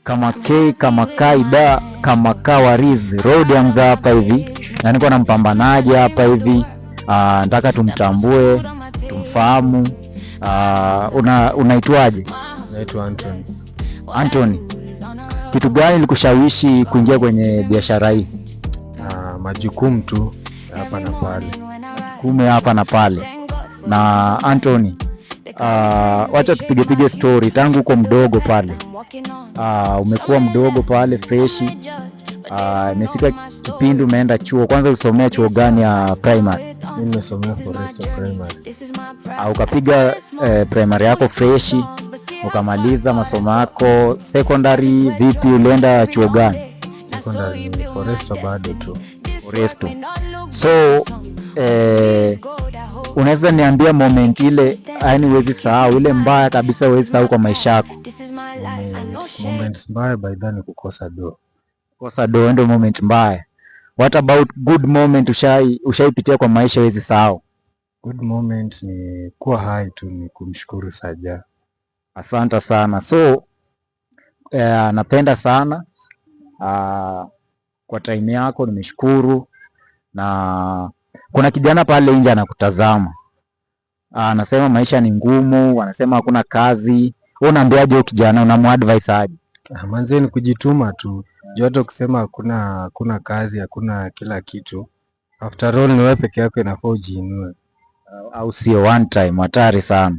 Kama K kama kaida kama kawariz Rodiams hapa hivi, na niko na mpambanaji hapa hivi. Nataka tumtambue, tumfahamu. Unaitwaje? Naitwa Anthony. Anthony, kitu gani ilikushawishi kuingia kwenye biashara hii? Majukumu tu hapa na pale. Kume hapa na pale. Na Anthony, wacha tupige pige story tangu uko mdogo pale. Umekuwa mdogo pale freshi. Imefika kipindi umeenda chuo. Kwanza ulisomea chuo gani ya primary? Mimi nimesomea Foresta Primary. Ukapiga primary yako freshi, ukamaliza masomo yako. Secondary vipi, ulienda chuo gani? Secondary ni Foresta bado tu. Foresto. So unaweza niambia moment ile, yani huwezi sahau, ile mbaya kabisa huwezi sahau kwa maisha yako? Moments mbaya by then ni kukosa do. Kosa do ndio moment mbaya. What about good moment ushaipitia kwa maisha huwezi sahau? Good moment ni kuwa hai tu, ni kumshukuru Saja. Asante sana. So napenda sana kwa time yako, nimeshukuru. Na kuna kijana pale nje anakutazama, anasema maisha ni ngumu, anasema hakuna kazi. Wewe unaambiaje huyo kijana, unamuadvise aje? Manze ni kujituma tu. Juu hata kusema hakuna kazi, hakuna kila kitu. After all ni wewe peke yako inafaa ujiinue. Au sio? One time hatari sana.